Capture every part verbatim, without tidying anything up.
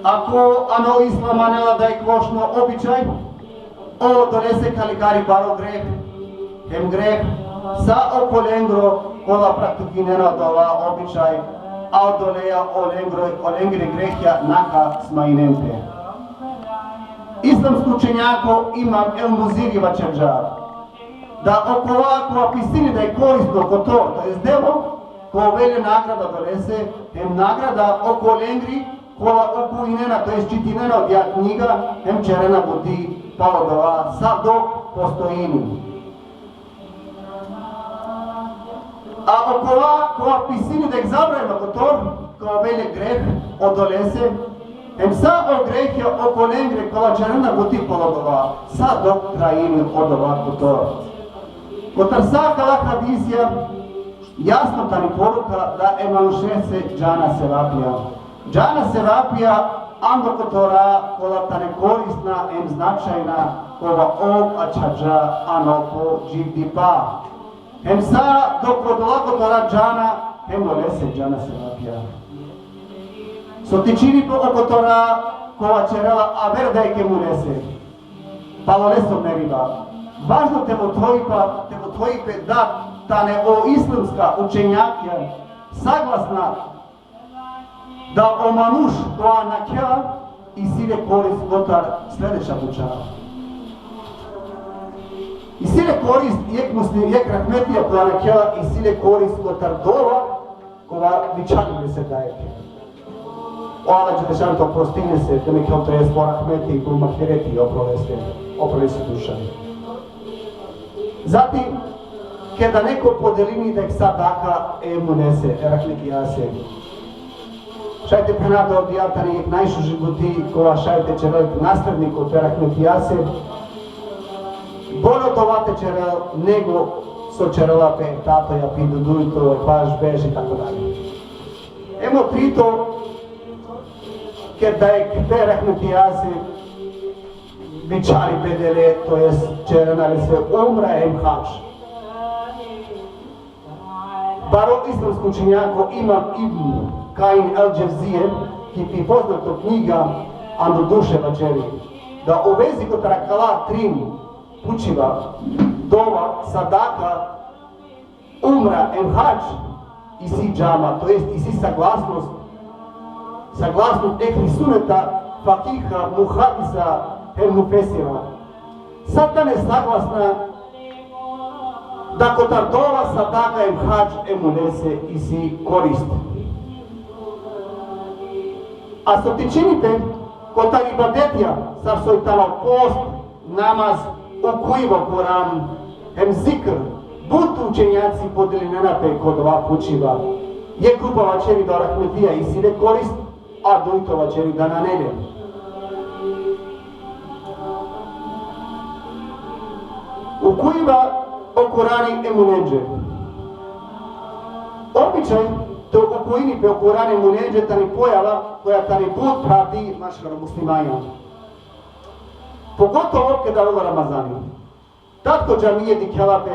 Ako ano islam anela da jekh lošno običaj, odolese kalikari baro greh, hem greh sa okolengro kola praktikinena odova običaj, a odoleja olengro, olengre grehja na ka smajinen pe. Islamsko učenjako Imam El Muziri vaćerđa da okova kova pisini da jekh korisno kotor, to jest delo, ka ovel le nagrada odolese, hem nagrada okolengri kola okujnena, to jest čitinena odija knjiga, hem ćerena buti palo dova sa dok postojini. A okova kova pisini da jekh zabranjeno kotor, ka ovel le greh odolese, hem sa o grehja okolengre kola ćerena buti palo dova, sa dok trajini odova kotor. Kotar sa akala hadisja jasno tani poruka da e manušese džana sevapija. Džana sevapija ando kotora kola tane korisna hem značajna, kova ov ačhađa ano po dživdipa. Hem sa dok odola kotora džana, hem olese džana sevapija. So tičini pe o kotora kova ćerela aver da jekhe mulese, palo leso meriba. Važno te mothoj pe, te mothoj pe da tane o islamska učenjakija saglasna da o manuš kova nakhela, isi le korist kotar sledeća buća. Isi le korist jekh muslim, jekh rahmetija kova nakhela, isi le korist kotar dova kova vičhali lese da jekhe. O Allah dželešanuhu te oprostini lese, te mekhel, to jest po rahmeti, po magfireti opro lese, opro lese duša. Zatim, keda neko podelini da jekh sadaka e mulese, e rahmetijase, šaj te phena da odija tani jekh najšuži buti kova šaj te ćerel jekh nasledniko pe rahmetijase, bolje odova te ćerel nego so ćerela pe tatoja, pi dudujto, paš beš i tako dalje. Hem o trito, keda jekh pe rahmetijase vičhali bedele, to jest ćerena lese umra hem hadž. Baro islamsko učenjako Imam Ibn Kajim el-Dževzije, ki pi poznato knjiga Ando duše vaćeri, da u vezi kotar akala trin pučiba, dova, sadaka, umra hem hadž, isi džama, to jest isi saglasnost, saglasnost ehli suneta, fakiha, muhadisa hem mufesira. Sa tane saglasna da kotar dova, sadaka hem hadž e mulese isi korist. A so tičini pe kotar ibadetija, sar soj tano post, namaz, ukujiba o Kur'an hem zikr, but učenjaci podelinena pe ko dova pučiba. Jekh grupa vaćeri da o rahmetija isi le korist, a dujto vaćeri da nane le. Ukujiba o Kur'ani e mulenđe. Običaj te ukujini pe o Kur'ani e mulenđe tani pojava koja tani but prati maškaro muslimanja. Pogotovo keda avela Ramazani. Tad ko džamije dikhela pe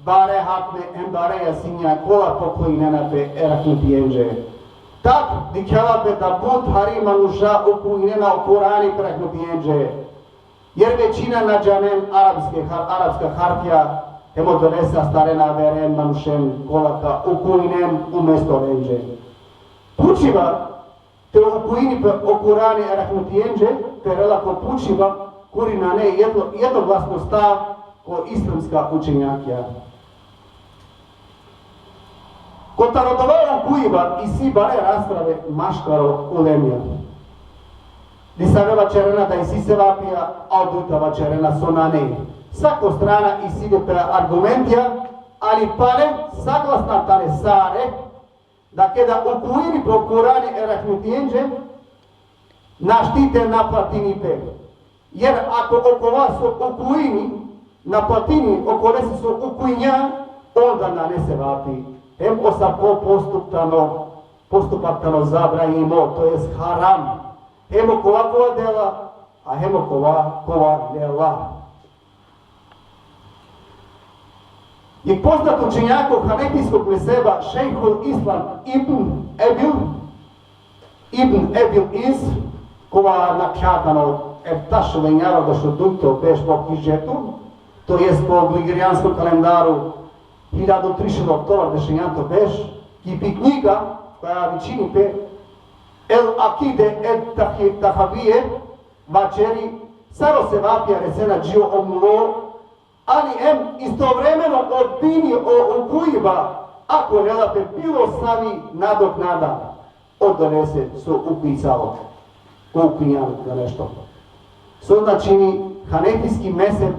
bare hatme hem bare jasinja kola poklonjena pe e rahmetijenđe. Tad dikhela pe da but hari manuša ukujnena o Kur'ani pe rahmetijenđe. Jer većina na džanen arapske har-, arapska harfija, hem odolese astarena averen manušen kola ka ukujnen umesto lenđe. Pučiba te ukujini pe o Kur'ani e rahmetijenđe, perela ko pučiba kuri nane jedno-, jednoglasno stav ko islamska učenjakija. Kotar odova ukujiba isi bare rasprave maškaro ulemija. Disave vaćerena da isi sevapija, a o dujta vaćerena so nane. Sako strana isi le pe argumentija, ali pale saglasna tane sare, da keda ukujini pe o Kur'ani e rahmetijenđe, našti te naplatini pe. Jer ako okova so ukujini, naplatini okolese so ukujnđa, onda nane sevapi. Hem asavko postup tano, postupak tano zabranimo, to jest haram. Hem okova kova dela, a hem okova kova lela. Jekh poznat učenjako hanefijskog mezheba, šejhul Islam Ibn Ebil, Ibn Ebil Iz, kova nakhlja tano e tašulenjaro dešudujto berš po hidžretu, to jest po gregorijanskom kalendaru hiljadu tristo oktobardešenjato berš, ki pi knjiga koja vičini pe El Akide El Tahi-, Tahavije, vaćeri sar o sevapija resena dži o mulo, ali em istovremeno odbini o ukujiba, ako lela pe bilo savi nadoknada odolese so ukuisalo, ko ukuinjan na nešto. So značini hanefijski mezheb,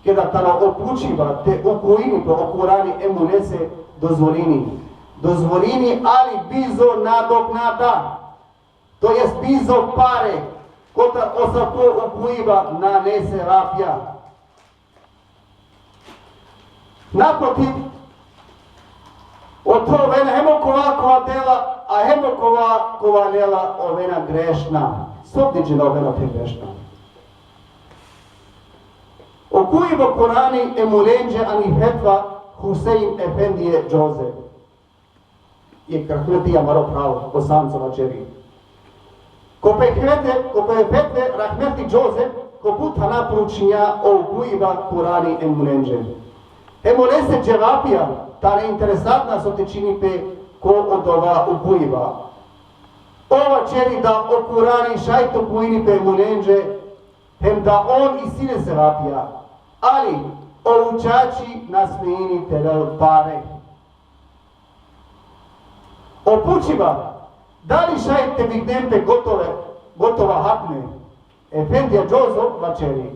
keda tano o pučiba te ukuini pe o Kurani e mulese, dozvolini. Dozvolini, ali bizo nadoknada. To jest bizo pare, kotar asavko ukuiba nane sevapija. Naprotiv, oto ovena hem okova kova dela, a hem okova kova lela ovena grešna. So diđe na ovena te grešna. Ukuiba o Kurani e mulenđe ani fetva Husein Efendije Džoze. Jekh rahmetli amaro phral, o Sanco vaćeri. Ko pe fetve, ko pe fetve rahmetli Džoze, ko but thana proučinđa o ukuiba Kurani e mulenđe. E mulese dževapija tane interesantna so te čini pe ko odova ukuiba. Ov vaćeri da o Kurani šaj te ukuini pe e mulenđe, hem da on isi le sevapija, ali o učači na smejini te lel pare. O pučiba, dali šaj te bignen pe gotove, gotova hatme? Efendija Džozo vaćeri.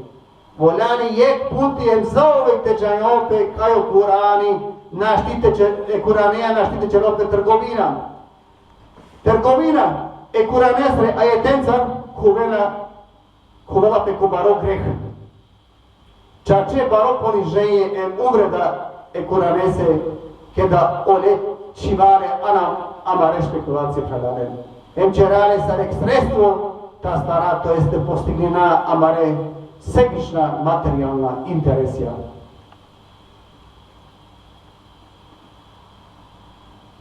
Voljani jekh puti hem zauvek te džanjol pe kaj o Kurani našti te će-, e Kuraneja našti te ćerol pe trgovina. Trgovina e Kuranesre ajetencar khuvena, khuvela pe ko baro greh. Čače baro poniženje em uvreda e Kuranese, keda ole čhivare ana amare špekulacije, phralalen. Em ćerale sar jekh sredstvo te astara, to jeste postignina amare sebična materijalna interesija.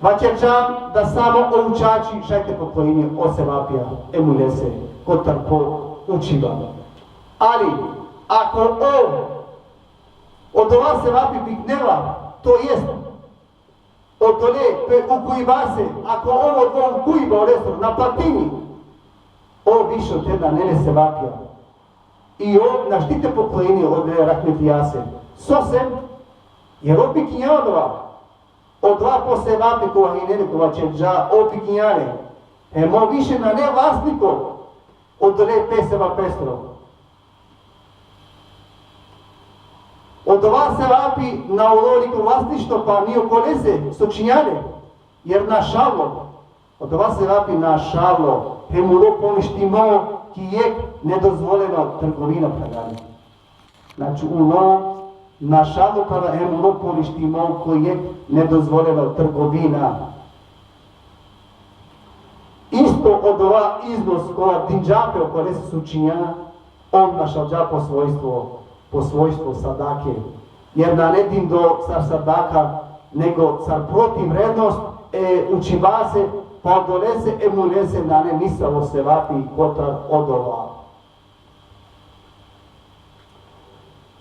Vaćerđam da samo o učači šaj te poklonini o sevapija e mulese kotar po učiba. Ali, ako ov odova sevapi bignela, to jest, odole pe ukuibase, ako ov odova ukuiba olesoro naplatini, ov više te nane le sevapija. I ov našti te poklonini odole rahmetlijase. Sose? Jer ov bikinđa odova. Odova po sevapi kova hine le, kova ćerđa, ov bikinđa le. Hem ov više nane vlasniko odole pe sevapesoro. Odova sevapi na ulo niko vlasništvo pa ni okolese so činđa le, jer našalo. Odova sevapi našalo, hem ulo poništimo ki jekh nedozvoleno trgovina, phralalen. Znači, ulo našalo, pa hem ulo poništimo ko jekh nedozvoleno trgovina. Isto odova iznos kova dinđa pe okolese so činđa, ov našalđa po svojstvo, po svojstvo sadake. Jer nane dindo sar sadaka, nego sar protivrednost e učibase, pa odolese e mulese nane nisavo sevapi kotar odova.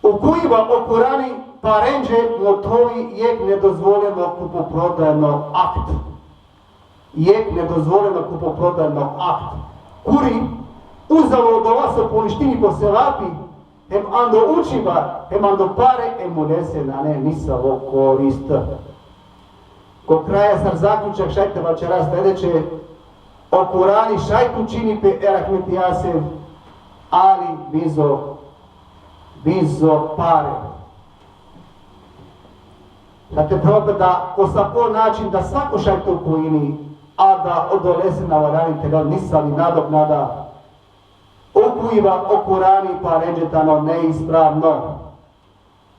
Ukuiba o Kurani parenđe mothovi jekh nedozvoleno kupoprodajno akt. Jekh nedozvoleno kupoprodajno akt. Kuri uzalo odova so poništini po sevapi, hem ando učiba, hem ando pare, e mulese nane nisavo korist. Ko kraja sar zaključak šaj te vaćera sledeće: o Kurani šaj te učini pe e rahmetlijase, ali bizo, bizo pare. Da te proba da ko sako način da sako šaj te ukuini, a da odolese na valjani te lel nisavi nadoknada. Ukuiba o Kurani parenđe tano neispravno.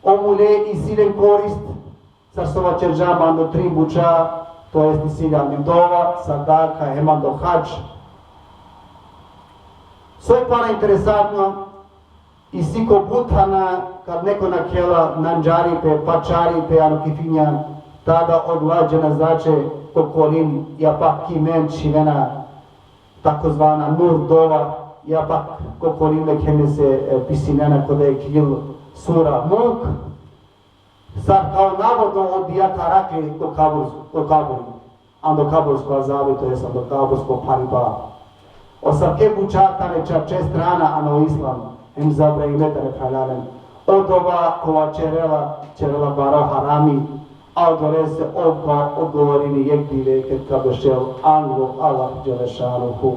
O mule isi len korist, sar so vaćerđam, ando trin buća, to jest isi le ando dova, sadaka, hem ando hadž. Soj pana interesantno, isi ko but thana, kad neko nakhela, nanđari pe, paćari pe ano kifinja, tada odova dženazaće ko kolin, ja pak ki men čhivena takozvana nur dova, Ja pak, kokolin me kene se, e, pisinena koda e kil sura Mulk, sar kao navodno odija tarakli ko kabur, ko kabur. Ando kabursko azabi, to jest ando kabursko pariba. Osavke buča tane čače strana ano islam, hem zabranime tane, phralalen. Odova kova čerela, čerela baro harami, a odolese ov ka odgovorini jek dive ked ka bešel anglo Allah Dželešanuhu.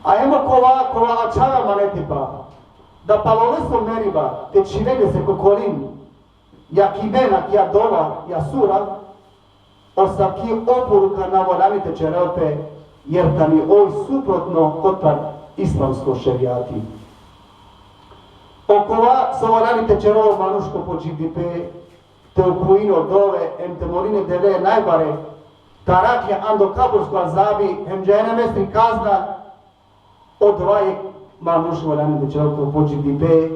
A emo kova, kova ačhava manetipa, da palo leso meriba te čhivene se kokolin, ja ki mena, ja dova, ja sura, osavki oporuka na valjani te čerel pe, jer tani oj suprotno kotar islamsko šerijati. Okova so valjani te čerel o manuš ko po dživdipe, te ukuini o dove, hem te molini e Devle najbare tarakli ando kabursko azabi, hem džehenemesri kazna, odova jek manuš valjani te čerel ko po dživdipe,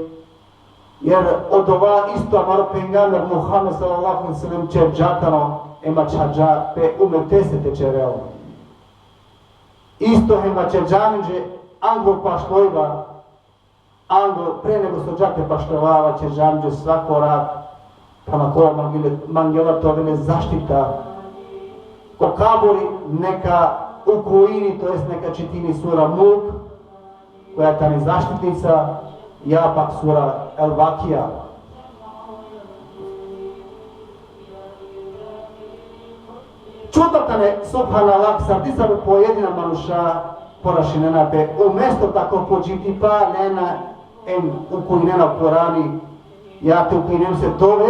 jer odova isto amaro pejgamber Muhammed sallallahu alejhi ve sellem čerđa tano, hem ačhađa pe umetese te čerel. Isto hem ačhađa amenđe anglo pašlojba, anglo pre nego so dža te pašlova, ačhađa amenđe svako rat, prema kova mangela, mangela te ovel le zaštita ko kaburi, neka ukuini, to jest neka čitini sura Mulk, koja tani zaštitnica, ja pak sura El Vakija. Čudno tane, subhanallah, sar disave pojedina manuša ponašinena pe, umesto tako po dživdipa lena hem ukuinena Kurani, ja te ukuinem se dove,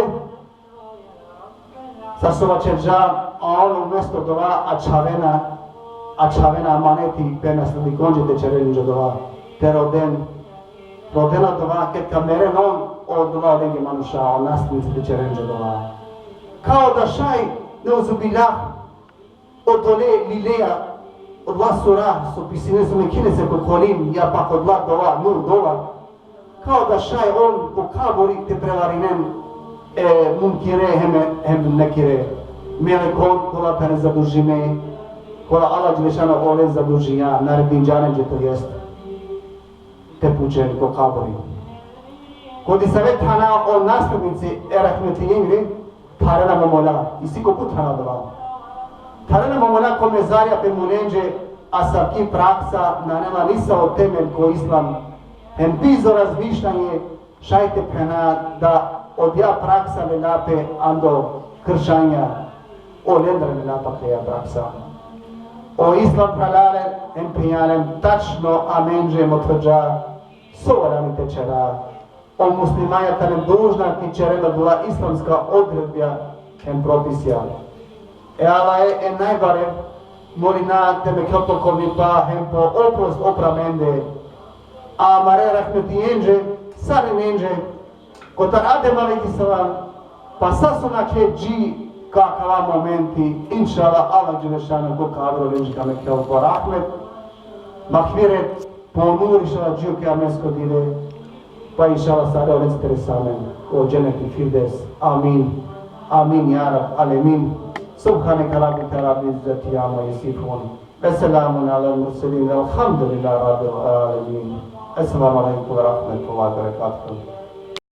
sar so vaćerđa, a on umesto dova ačhavena, ačhavena amaneti pe naslednikonđe te čeren amenđe dova, te roden, rodena dova, ked ka meren on, o dova lenge manuša, o naslednici te čeren amenđe dova. Kao da šaj, neuzubillah, odole lileja, odola sura so pisine, so mekine se kokolin, ja pak odola dova, Nur dova, kao da šaj on ko kaburi te prevarinen e Munkire hem, hem Nekire, melekon kola tane zadužime, kola Allah Dželešanuhu ole zadužinđa, naredinđa amenđe, to jest te pučen ko kaburi. Ko disave thana o naslednici e rahmetlingri, tharena mo mola, isi ko but thana dova. Tharena mo mola ko mezarija pe mulenđe, asavki praksa nane la nisavo temel ko islam, hem bizo razmišljanje šaj te phena da odija praksa lela pe ando kršćanja, olendar lela pe akaja praksa. O islam, phralalen hem phenjalen, tačno amenđe mothođa so valjani te čera. O muslimanja tane dužna te čeren odola islamska odredbija hem propisija. E Allahe e najbare molina te mekhel po kovnipa hem po oprost opra amende, a amare rahmetlijenđe, sarinenđe, kotar Adem alejhi selam, pa sa so nakhle dži ko akava momenti, inšallah, Allah Dželešanuhu ko kaburi lenđe ka mekhel po rahmet, magfiret, po nur, inšallah, dži ko kijamesko dive, pa inšallah sare olenca te resa amen ko dženeti Firdevs. Amin. Amin, ja Rabbel alemin. Subhaneke Rabbike Rabbil izzeti amma yasifun. Ve selamun alel murselin velhamdulillahi Rabbil alemin. Esselamu alejkum ve rahmetullahi ve berekatuhu.